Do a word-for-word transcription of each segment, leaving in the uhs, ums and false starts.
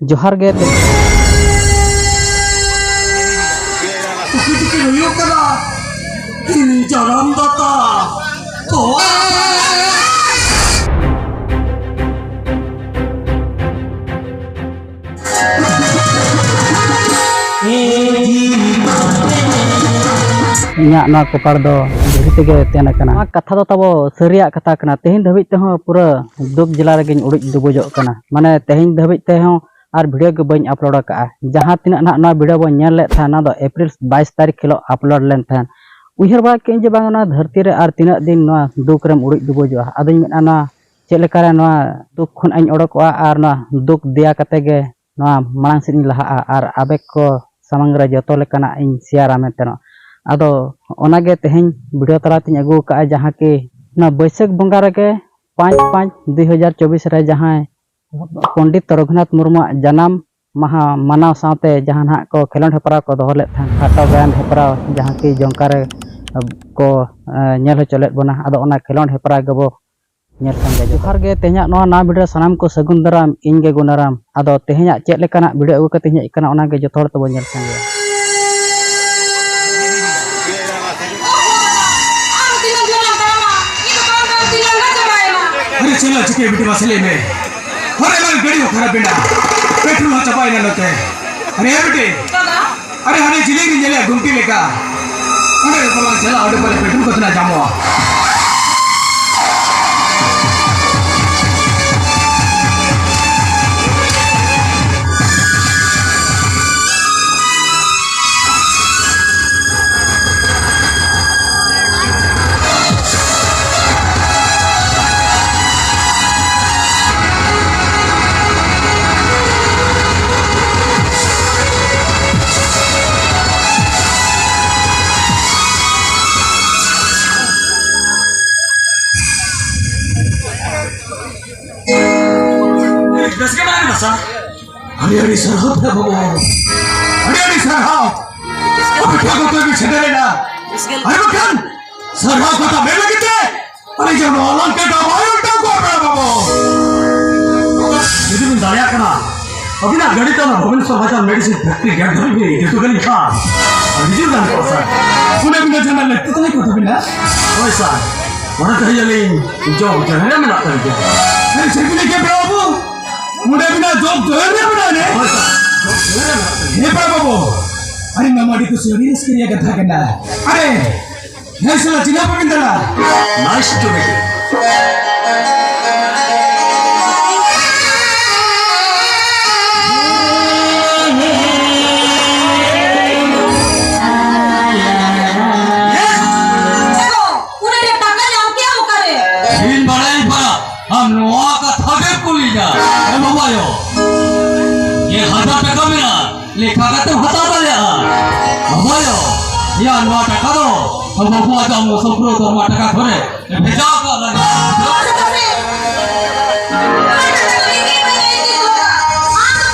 ᱡᱚᱦᱟᱨ ᱜᱮ᱾ ᱩᱠᱩ ᱪᱩᱠᱩ ᱦᱩᱭᱩᱜ ᱠᱟᱱᱟ ᱤᱧ ᱡᱟᱱᱟᱢ ᱫᱟᱛᱟ᱾ ᱛᱚ ᱤᱧᱟᱹᱜ ᱱᱚᱣᱟ ᱠᱚᱯᱟᱲ ᱫᱚ ᱫᱷᱤᱨᱤ ᱛᱮᱜᱮ ᱛᱮᱱ ᱟᱠᱟᱱᱟ᱾ ᱱᱚᱣᱟ ᱠᱟᱛᱷᱟ ᱫᱚ ᱛᱟᱵᱚ ᱥᱟᱹᱨᱤᱭᱟᱜ ᱠᱟᱛᱷᱟ ᱠᱟᱱᱟ᱾ ᱛᱮᱦᱮᱧ ᱫᱷᱟᱹᱵᱤᱡ ᱛᱮᱦᱚᱸ ᱯᱩᱨᱟᱹ ᱫᱩᱠ ᱡᱟᱞᱟ ᱨᱮᱜᱮᱧ ᱩᱲᱩᱡ ᱰᱩᱵᱩᱡᱚᱜ ᱠᱟᱱᱟ᱾ ᱢᱟᱱᱮ, ᱛᱮᱦᱮᱧ ᱫᱷᱟᱹᱵᱤᱡ ᱛᱮᱦᱚᱸ ᱟᱨ ᱵᱷᱤᱰᱤᱭᱳ ᱜᱮ ᱵᱟᱹᱧ ᱟᱯᱞᱳᱰ ᱟᱠᱟᱫᱼᱟ᱾ ᱡᱟᱦᱟᱸ ᱛᱤᱱᱟᱹᱜ ᱱᱟᱦᱟᱜ ᱱᱚᱣᱟ ᱵᱷᱤᱰᱤᱭᱳ ᱵᱚᱱ ᱧᱮᱞ ᱞᱮᱫ ᱛᱟᱦᱮᱸᱫ, ᱱᱚᱣᱟ ᱫᱚ ᱮᱯᱨᱤᱞ ᱵᱟᱭᱤᱥ ᱛᱟᱹᱨᱤᱠᱷ ᱦᱤᱞᱳᱜ ᱟᱯᱞᱳᱰ ᱞᱮᱱ ᱛᱟᱦᱮᱸᱫ᱾ ᱩᱭᱦᱟᱹᱨ ᱵᱟᱲᱟ ᱠᱮᱫᱟᱹᱧ ᱡᱮ ᱵᱟᱝ, ᱱᱚᱣᱟ ᱫᱷᱟᱹᱨᱛᱤ ᱨᱮ ᱟᱨ ᱛᱤᱱᱟᱹᱜ ᱫᱤᱱ ᱱᱚᱣᱟ ᱫᱩᱠ ᱨᱮᱢ ᱩᱲᱩᱡ ᱰᱩᱵᱩᱡᱚᱜᱼᱟ? ᱟᱫᱚᱧ ᱢᱮᱱᱟ, ᱱᱚᱣᱟ ᱪᱮᱫ ᱞᱮᱠᱟᱨᱮ ᱱᱚᱣᱟ ᱫᱩᱠ ᱠᱷᱚᱱ ᱤᱧ ᱚᱰᱚᱠᱚᱜᱼᱟ ᱟᱨ ᱱᱚᱣᱟ ᱫᱩᱠ ᱫᱮᱭᱟ ᱠᱟᱛᱮ ᱜᱮ ᱱᱚᱣᱟ ᱢᱟᱲᱟᱝ ᱥᱮᱫ ᱤᱧ ᱞᱟᱦᱟᱜᱼᱟ ᱟᱨ ᱟᱵᱮᱜᱽ ᱠᱚ ᱥᱟᱢᱟᱝ ᱨᱮ ᱡᱚᱛᱚ ᱞᱮᱠᱟᱱᱟᱜ ᱤᱧ ᱥᱮᱭᱟᱨᱟ ᱢᱮᱱᱛᱮ ᱱᱚᱣᱟ᱾ ᱟᱫᱚ ᱚᱱᱟᱜᱮ ᱛᱮᱦᱮᱧ ᱵᱷᱤᱰᱤᱭᱳ ᱛᱟᱞᱟᱛᱤᱧ ᱟᱹᱜᱩ ᱟᱠᱟᱫᱼᱟ, ᱡᱟᱦᱟᱸ ᱠᱤ ᱱᱚᱣᱟ ᱵᱟᱹᱭᱥᱟᱹᱠᱷ ᱵᱚᱸᱜᱟ ᱨᱮᱜᱮ ᱯᱟᱸᱪ ᱯᱟᱸᱪ ᱫᱩᱭ ᱦᱟᱡᱟᱨ ᱪᱚᱵᱵᱤᱥ ᱨᱮ ᱡᱟᱦᱟᱸᱭ ᱯᱚᱱᱰᱤᱛ ᱨᱚᱜᱷᱩᱱᱟᱛᱷ ᱢᱩᱨᱢᱩᱣᱟᱜ ᱡᱟᱱᱟᱢ ᱢᱟᱦᱟ ᱢᱟᱱᱟᱣ ᱥᱟᱶᱛᱮ ᱡᱟᱦᱟᱸ ᱱᱟᱦᱟᱜ ᱠᱚ ᱠᱷᱮᱞᱳᱰ ᱦᱮᱯᱨᱟᱣ ᱠᱚ ᱫᱚᱦᱚ ᱞᱮᱫ ᱛᱟᱦᱮᱸᱫ, ᱠᱷᱟᱴᱚ ᱜᱟᱭᱟᱱ ᱦᱮᱯᱨᱟᱣ, ᱡᱟᱦᱟᱸ ᱠᱤ ᱡᱚᱝᱠᱟ ᱨᱮ ᱠᱚ, ᱮ, ᱧᱮᱞ ᱦᱚᱪᱚ ᱞᱮᱫ ᱵᱚᱱᱟ᱾ ᱟᱫᱚ ᱚᱱᱟ ᱠᱷᱮᱞᱳᱰ ᱦᱮᱯᱨᱟᱣ ᱜᱮᱵᱚ ᱧᱮᱞ ᱥᱟᱸᱜᱮᱭᱟ᱾ ᱡᱚᱦᱟᱨ ᱜᱮ, ᱛᱮᱦᱮᱧᱟᱜ ᱱᱚᱣᱟ ᱱᱟᱣᱟ ᱵᱷᱤᱰᱤᱭᱳ ᱥᱟᱱᱟᱢ ᱠᱚ ᱥᱟᱹᱜᱩᱱ ᱫᱟᱨᱟᱢ, ᱤᱧ ᱜᱮ ᱜᱩᱱᱟᱨᱟᱢ᱾ ᱟᱫᱚ ᱛᱮᱦᱮᱧᱟᱜ ᱪᱮᱫ ᱞᱮᱠᱟᱱᱟᱜ ᱵᱷᱤᱰᱤᱭᱳ ᱟᱹᱜᱩ ᱠᱟᱛᱮ ᱤᱧ ᱦᱮᱡ ᱟᱠᱟᱱᱟ, ᱚᱱᱟ ᱜᱮ ᱡᱚᱛᱚ ᱦᱚᱲ ᱛᱮᱵᱚ ᱧᱮᱞ ᱥᱟᱸᱜᱮᱭᱟ᱾ ᱟᱨᱮ ᱪᱮᱫ ᱞᱮ ᱪᱤᱠᱟᱹᱭᱟ ᱵᱤᱴᱤ, ᱢᱟᱥᱮ ᱞᱟᱹᱭ ᱢᱮ᱾ ᱦᱚᱨᱮ ᱢᱟ ᱜᱟᱹᱰᱤ ᱦᱚᱸ ᱠᱷᱟᱨᱟᱯ ᱮᱱᱟ, ᱯᱮᱴᱨᱳᱞ ᱦᱚᱸ ᱪᱟᱵᱟᱭᱮᱱᱟ ᱱᱚᱛᱮ᱾ ᱟᱨᱮ ᱵᱤᱴᱤ, ᱟᱨᱮ ᱦᱟᱱᱮ ᱡᱤᱞᱤᱧ ᱨᱤᱧ ᱧᱮᱞᱮᱫ ᱜᱩᱢᱴᱤ ᱞᱮᱠᱟ, ᱚᱸᱰᱮ ᱜᱮ ᱯᱟᱞᱟᱝ ᱪᱟᱞᱟᱜᱼᱟ, ᱚᱸᱰᱮ ᱯᱟᱞᱮ ᱯᱮᱴᱨᱳᱞ ᱠᱚ ᱛᱤᱱᱟᱹᱜ ᱧᱟᱢᱚᱜᱼᱟ᱾ ᱵᱮᱥ ᱜᱮ ᱢᱮᱱᱟᱜ ᱵᱮᱱᱟ, ᱥᱟᱨ? ᱟᱹᱰᱤ ᱟᱹᱰᱤ ᱥᱟᱨᱦᱟᱣ ᱯᱮᱲᱟ ᱵᱟᱹᱵᱩ, ᱟᱹᱰᱤ ᱟᱹᱰᱤ ᱥᱟᱨᱦᱟᱣ᱾ ᱟᱯᱮ ᱴᱷᱮᱱ ᱠᱷᱚᱱ ᱯᱮ ᱥᱮᱴᱮᱨᱮᱱᱟ᱾ ᱟᱨ ᱵᱟᱠᱷᱟᱱ ᱥᱟᱨᱦᱟᱣ ᱠᱟᱛᱷᱟ ᱢᱮᱱ ᱞᱟᱹᱜᱤᱫ ᱛᱮ ᱟᱹᱞᱤᱧ ᱡᱮ ᱱᱚᱣᱟ ᱞᱟᱝᱠᱟ ᱴᱟᱜ ᱵᱟᱭ ᱩᱞᱴᱟᱹᱣ ᱠᱚᱜᱼᱟ ᱯᱮᱲᱟ ᱵᱟᱹᱵᱩ᱾ ᱡᱩᱫᱤ ᱵᱤᱱ ᱫᱟᱲᱮᱭᱟᱜ ᱠᱟᱱᱟ, ᱟᱹᱵᱤᱱᱟᱜ ᱜᱟᱹᱰᱤ ᱛᱮ ᱚᱱᱟ ᱵᱷᱩᱵᱚᱱᱮᱥᱣᱚᱨ ᱵᱟᱡᱟᱨ ᱢᱮᱰᱤᱥᱤᱱ ᱯᱷᱮᱠᱴᱨᱤ ᱜᱮᱴ ᱫᱷᱟᱹᱵᱤᱡ ᱵᱤᱱ ᱤᱫᱤ ᱦᱚᱴᱚ ᱠᱟᱹᱞᱤᱧ ᱠᱷᱟᱱ ᱟᱹᱰᱤ ᱡᱳᱨ ᱜᱟᱱ ᱠᱚᱜᱼᱟ, ᱥᱟᱨ᱾ ᱚᱸᱰᱮ ᱟᱹᱵᱤᱱᱟᱜ ᱡᱟᱦᱟᱱᱟᱜ ᱞᱟᱹᱠᱛᱤ ᱛᱟᱦᱮᱸ ᱠᱚᱜ ᱛᱟᱹᱵᱤᱱᱟ? ᱦᱳᱭ, ᱥᱟᱨ᱾ ᱚᱱᱟ ᱛᱮ ᱦᱩᱭ ᱟᱹᱞᱤᱧ ᱡᱚᱜᱽ ᱡᱟᱦᱮᱨ ᱨᱮ ᱢᱮᱱᱟᱜ ᱛᱟᱹᱞᱤᱧᱟ᱾ ᱟᱨᱮ, ᱪᱮᱫ ᱵᱤᱱ ᱞᱟᱹᱭ ᱠᱮᱫ, ᱯᱮᱲᱟ ᱵᱟᱹᱵᱩ? ᱚᱸᱰᱮ ᱟᱹᱵᱤᱱᱟᱜ ᱡᱚᱜᱽ ᱡᱟᱦᱮᱨ ᱨᱮ ᱢᱮᱱᱟᱜᱼᱟ ᱱᱮ? ᱦᱳᱭ, ᱥᱟᱨ᱾ ᱡᱚᱜᱽ ᱡᱟᱦᱮᱨ ᱨᱮ ᱢᱮᱱᱟᱜ ᱛᱟᱹᱞᱤᱧᱟ᱾ ᱦᱮᱸ, ᱯᱮᱲᱟ ᱵᱟᱹᱵᱩ᱾ ᱟᱹᱰᱤ ᱱᱟᱢ, ᱟᱹᱰᱤ ᱠᱩᱥᱤ, ᱟᱹᱰᱤ ᱨᱟᱹᱥᱠᱟᱹ ᱨᱮᱭᱟᱜ ᱠᱟᱛᱷᱟ ᱠᱟᱱᱟ᱾ ᱟᱨᱮ, ᱦᱮᱸ, ᱥᱟᱞᱟ, ᱪᱤᱱᱦᱟᱹ ᱵᱟᱹᱵᱤᱱ ᱫᱟᱲᱟ᱾ Nice to meet you. ᱮ ᱜᱚ, ᱩᱱᱤ ᱨᱮ ᱴᱟᱠᱟ ᱧᱟᱢ ᱠᱮᱜᱼᱟ ᱚᱠᱟᱨᱮ? ᱤᱧ ᱵᱟᱲᱟᱭᱟᱹᱧ ᱯᱟᱨᱟ, ᱟᱢ ᱱᱚᱣᱟ ᱠᱟᱛᱷᱟ ᱜᱮ ᱠᱩᱞᱤᱭᱟ᱾ ᱮ ᱵᱟᱵᱟᱭᱳ, ᱡᱮ ᱦᱟᱡᱟᱨ ᱴᱟᱠᱟ ᱢᱮᱱᱟᱜᱼᱟ, ᱞᱮᱠᱷᱟ ᱠᱟᱛᱮᱢ ᱦᱟᱛᱟᱣ ᱫᱟᱲᱮᱭᱟᱜᱼᱟ᱾ ᱵᱟᱵᱟᱭᱳ, ᱭᱟ ᱱᱚᱣᱟ ᱴᱟᱠᱟ ᱫᱚ ᱵᱟᱹᱵᱩᱣᱟᱜ ᱡᱚᱢ ᱥᱚᱢᱯᱨᱚ ᱫᱚ ᱱᱚᱣᱟ ᱴᱟᱠᱟ ᱠᱷᱚᱱᱮ ᱵᱷᱮᱡᱟ ᱟᱠᱟᱫ ᱞᱟᱹᱜᱤᱫ᱾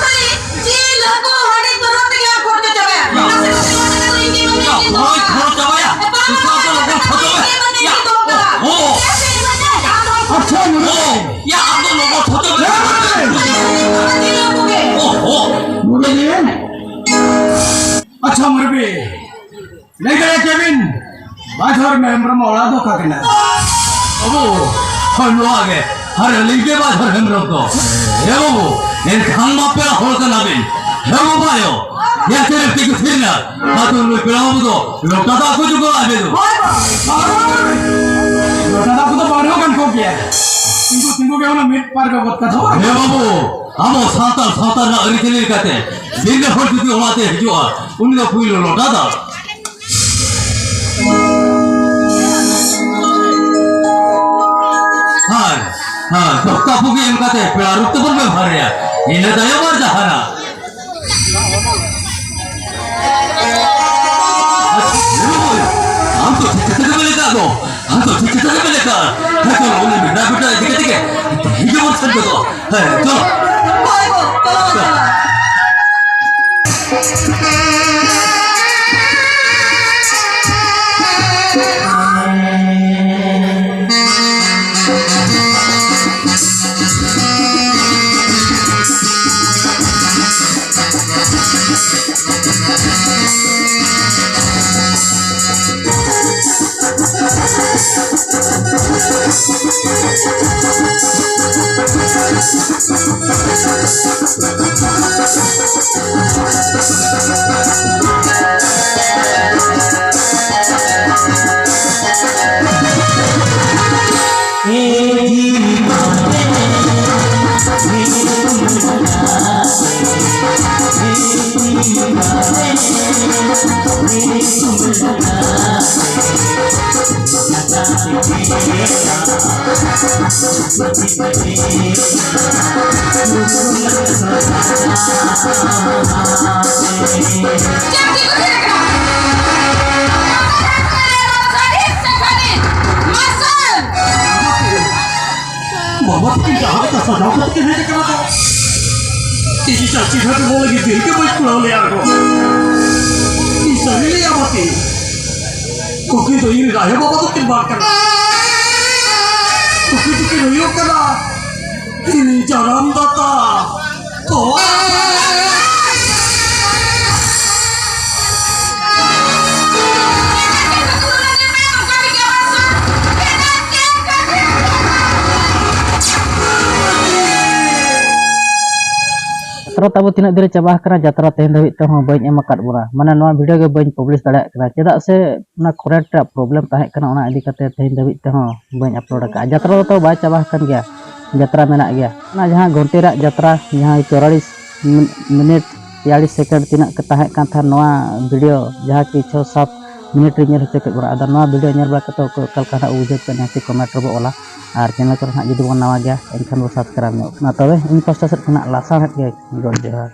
ᱦᱳᱭ, ᱠᱷᱚᱨᱚᱪ ᱪᱟᱵᱟᱭᱟ᱾ ᱫᱚᱥᱟᱨ ᱫᱚ ᱞᱚᱜᱚᱱ ᱠᱷᱚᱨᱪᱟ ᱪᱟᱵᱟᱭᱟ᱾ ᱭᱟ, ᱳ, ᱳ᱾ ᱟᱪᱪᱷᱟ, ᱱᱚᱰᱮ᱾ ᱳ, ᱭᱟ, ᱟᱢ ᱫᱚ ᱞᱚᱜᱚᱱ ᱠᱷᱚᱨᱪᱟ ᱪᱟᱵᱟᱭᱟ᱾ ᱦᱮᱸ᱾ ᱳ, ᱳ᱾ ᱱᱚᱰᱮ ᱜᱮ᱾ ᱟᱪᱪᱷᱟ, ᱢᱩᱨᱵᱤ᱾ ᱞᱟᱹᱭ ᱫᱟᱲᱮᱭᱟᱜ ᱠᱮᱵᱤᱱ, ᱵᱟᱡᱷᱚᱨ ᱦᱮᱢᱵᱨᱚᱢ ᱚᱲᱟᱜ ᱫᱚ ᱚᱠᱟ ᱠᱟᱱᱟ? ᱵᱟᱹᱵᱩ, ᱦᱳᱭ, ᱱᱚᱣᱟ ᱜᱮ᱾ ᱟᱨ ᱟᱹᱞᱤᱧ ᱜᱮ ᱵᱟᱡᱷᱚᱨ ᱦᱮᱢᱵᱨᱚᱢ ᱫᱚ᱾ ᱮ ᱵᱟᱹᱵᱩ, ᱮᱱᱠᱷᱟᱱ ᱢᱟ ᱯᱮᱲᱟ ᱦᱚᱲ ᱠᱟᱱᱟ ᱵᱤᱱ᱾ ᱦᱮ ᱵᱟᱵᱟᱭᱳ, ᱭᱟ ᱪᱮᱫ ᱮᱢ ᱛᱤᱸᱜᱩ ᱛᱷᱤᱨ ᱮᱱᱟ? ᱟᱫᱚ ᱱᱩᱭ ᱯᱮᱲᱟ ᱵᱟᱹᱵᱩ ᱫᱚ ᱞᱚᱴᱟ ᱫᱟᱜ ᱠᱚ ᱡᱚᱜᱟᱲ ᱟᱫᱮ ᱫᱚ᱾ ᱦᱳᱭ ᱵᱟ᱾ ᱦᱳᱭ᱾ ᱞᱚᱴᱟ ᱫᱟᱜ ᱠᱚᱫᱚ ᱵᱟᱝ ᱨᱮᱦᱚᱸ ᱜᱟᱱ ᱠᱚᱜ ᱜᱮᱭᱟ᱾ ᱛᱤᱸᱜᱩ ᱛᱤᱸᱜᱩ ᱜᱮ ᱚᱱᱟ ᱢᱤᱫ ᱯᱟᱨ ᱜᱮ ᱜᱚᱫ ᱠᱟᱛᱷᱟ ᱵᱟᱝ᱾ ᱦᱮ ᱵᱟᱹᱵᱩ, ᱟᱵᱚ ᱥᱟᱱᱛᱟᱲ ᱥᱟᱶᱛᱟ ᱨᱮᱱᱟᱜ ᱟᱹᱨᱤᱪᱟᱹᱞᱤ ᱞᱮᱠᱟᱛᱮ ᱫᱤᱱ ᱨᱮ ᱦᱚᱲ ᱡᱩᱫᱤ ᱚᱲᱟᱜ ᱛᱮ ᱦᱤᱡᱩᱜᱼᱟ, ᱩᱱᱤ ᱫᱚ ᱯᱩᱭᱞᱩ ᱞᱚᱴᱟ ᱫᱟᱜ᱾ ᱦᱳᱭ, ᱦᱳᱭ, ᱫᱚᱠᱛᱟ ᱯᱩᱜᱤ ᱮᱢ ᱠᱟᱛᱮ ᱯᱮᱲᱟ ᱨᱩᱯ ᱛᱮᱵᱚᱱ ᱵᱮᱵᱚᱦᱟᱨᱮᱭᱟ᱾ ᱤᱱᱟᱹ ᱛᱟᱭᱚᱢ ᱟᱨ ᱡᱟᱦᱟᱱᱟᱜ᱾ ᱟᱢ ᱫᱚ ᱴᱷᱤᱠ ᱠᱟᱛᱷᱟ ᱜᱮ ᱢᱮᱱ ᱟᱠᱟᱫ ᱫᱚ᱾ ᱟᱢ ᱫᱚ ᱴᱷᱤᱠ ᱠᱟᱛᱷᱟ ᱜᱮ ᱢᱮᱱ ᱟᱠᱟᱫ᱾ ᱦᱮᱸ, ᱪᱚᱞᱚ, ᱩᱱᱤ ᱢᱮᱱᱟ ᱵᱮᱴᱟ ᱤᱫᱤ ᱠᱟᱛᱮ ᱜᱮ ᱛᱮᱦᱮᱧ ᱜᱮᱵᱚᱱ ᱥᱮᱱ ᱜᱚᱫᱚᱜᱼᱟ᱾ ᱦᱮᱸ, ᱪᱚᱞᱚ᱾ ᱦᱳᱭ ᱜᱚ, ᱪᱚᱞᱚ, ᱪᱚᱞᱚ᱾ ᱵᱟᱵᱟ ᱛᱟᱹᱠᱤᱱ ᱡᱟᱦᱟᱸ ᱞᱮᱠᱟ ᱥᱟᱡᱟᱣ ᱠᱟᱛᱮ ᱠᱤᱱ ᱦᱮᱡ ᱟᱠᱟᱱᱟ ᱫᱚ, ᱤᱧ ᱪᱟᱹᱥᱤ ᱜᱷᱟᱴ ᱨᱮ ᱞᱟᱹᱜᱤᱫ ᱫᱤᱱ ᱜᱮ ᱵᱟᱹᱧ ᱠᱩᱲᱟᱹᱣ ᱞᱮᱭᱟ ᱜᱚ᱾ ᱤᱧ ᱥᱟᱹᱨᱤ ᱞᱟᱹᱭᱟ ᱵᱟᱹᱛᱤ, ᱩᱱᱠᱤᱱ ᱫᱚ ᱤᱧ ᱨᱮᱱ ᱟᱭᱳ ᱵᱟᱵᱟ ᱫᱚᱠᱤᱱ ᱵᱟᱝ ᱠᱟᱱᱟ, ᱩᱱᱠᱤᱱ ᱫᱚᱠᱤᱱ ᱦᱩᱭᱩᱜ ᱠᱟᱱᱟ ᱤᱧ ᱡᱟᱱᱟᱢ ᱫᱟᱛᱟ᱾ ᱡᱟᱛᱨᱟ ᱛᱟᱵᱚ ᱛᱤᱱᱟᱹᱜ ᱫᱤᱱ ᱨᱮ ᱪᱟᱵᱟ ᱟᱠᱟᱱᱟ, ᱡᱟᱛᱨᱟ ᱛᱮᱦᱮᱧ ᱫᱷᱟᱹᱵᱤᱡ ᱛᱮᱦᱚᱸ ᱵᱟᱹᱧ ᱮᱢ ᱟᱠᱟᱫ ᱵᱚᱱᱟ, ᱢᱟᱱᱮ ᱱᱚᱣᱟ video ᱜᱮ ᱵᱟᱹᱧ publish ᱫᱟᱲᱮᱭᱟᱜ ᱠᱟᱱᱟ, ᱪᱮᱫᱟᱜ ᱥᱮ ᱚᱱᱟ ᱠᱚᱨᱮᱱᱴ ᱨᱮᱭᱟᱜ problem ᱛᱟᱦᱮᱸ ᱠᱟᱱᱟ, ᱚᱱᱟ ᱤᱫᱤ ᱠᱟᱛᱮ ᱛᱮᱦᱮᱧ ᱫᱷᱟᱹᱵᱤᱡ ᱛᱮᱦᱚᱸ ᱵᱟᱹᱧ upload ᱟᱠᱟᱫᱼᱟ᱾ ᱡᱟᱛᱨᱟ ᱫᱚ ᱛᱚ ᱵᱟᱭ ᱪᱟᱵᱟ ᱟᱠᱟᱱ ᱜᱮᱭᱟ, ᱡᱟᱛᱨᱟ ᱢᱮᱱᱟᱜ ᱜᱮᱭᱟ᱾ ᱚᱱᱟ ᱡᱟᱦᱟᱸ ᱜᱷᱚᱱᱴᱮ ᱨᱮᱭᱟᱜ ᱡᱟᱛᱨᱟ, ᱡᱟᱦᱟᱸ ᱪᱩᱣᱟᱞᱤᱥ ᱢᱤᱱᱤᱴ ᱛᱮᱭᱟᱞᱤᱥ ᱥᱮᱠᱮᱱᱰ ᱛᱤᱱᱟᱹᱜ ᱛᱟᱦᱮᱸ ᱠᱟᱱ ᱛᱟᱦᱮᱸᱫ ᱱᱚᱣᱟ video, ᱡᱟᱦᱟᱸ ᱠᱤ ᱪᱷᱚ ᱥᱟᱛ ᱢᱤᱱᱤᱴ ᱨᱮ ᱧᱮᱞ ᱦᱚᱪᱚ ᱠᱮᱫ ᱵᱚᱱᱟ᱾ ᱟᱫᱚ ᱱᱚᱣᱟ video ᱧᱮᱞ ᱵᱟᱲᱟ ᱠᱟᱛᱮ ᱚᱠᱚᱭ ᱚᱠᱟ ᱞᱮᱠᱟ ᱱᱟᱜ ᱵᱩᱡᱷᱟᱹᱣ ᱠᱮᱫ, ᱱᱤᱦᱟᱹᱛ comment ᱨᱮᱵᱚ ᱚᱞᱟ᱾ ᱟᱨ channel ᱠᱚᱨᱮ ᱱᱟᱜ ᱡᱩᱫᱤ ᱵᱚᱱ ᱱᱟᱣᱟ ᱜᱮᱭᱟ, ᱮᱱᱠᱷᱟᱱ ᱵᱚ subscribe ᱧᱚᱜ ᱠᱟᱱᱟ᱾ ᱛᱚᱵᱮ ᱤᱧ ᱯᱟᱥᱴᱟ ᱥᱮᱫ ᱠᱷᱚᱱᱟᱜ ᱞᱟᱥᱟᱲᱦᱮᱫ ᱜᱮ ᱡᱚᱦᱟᱨ᱾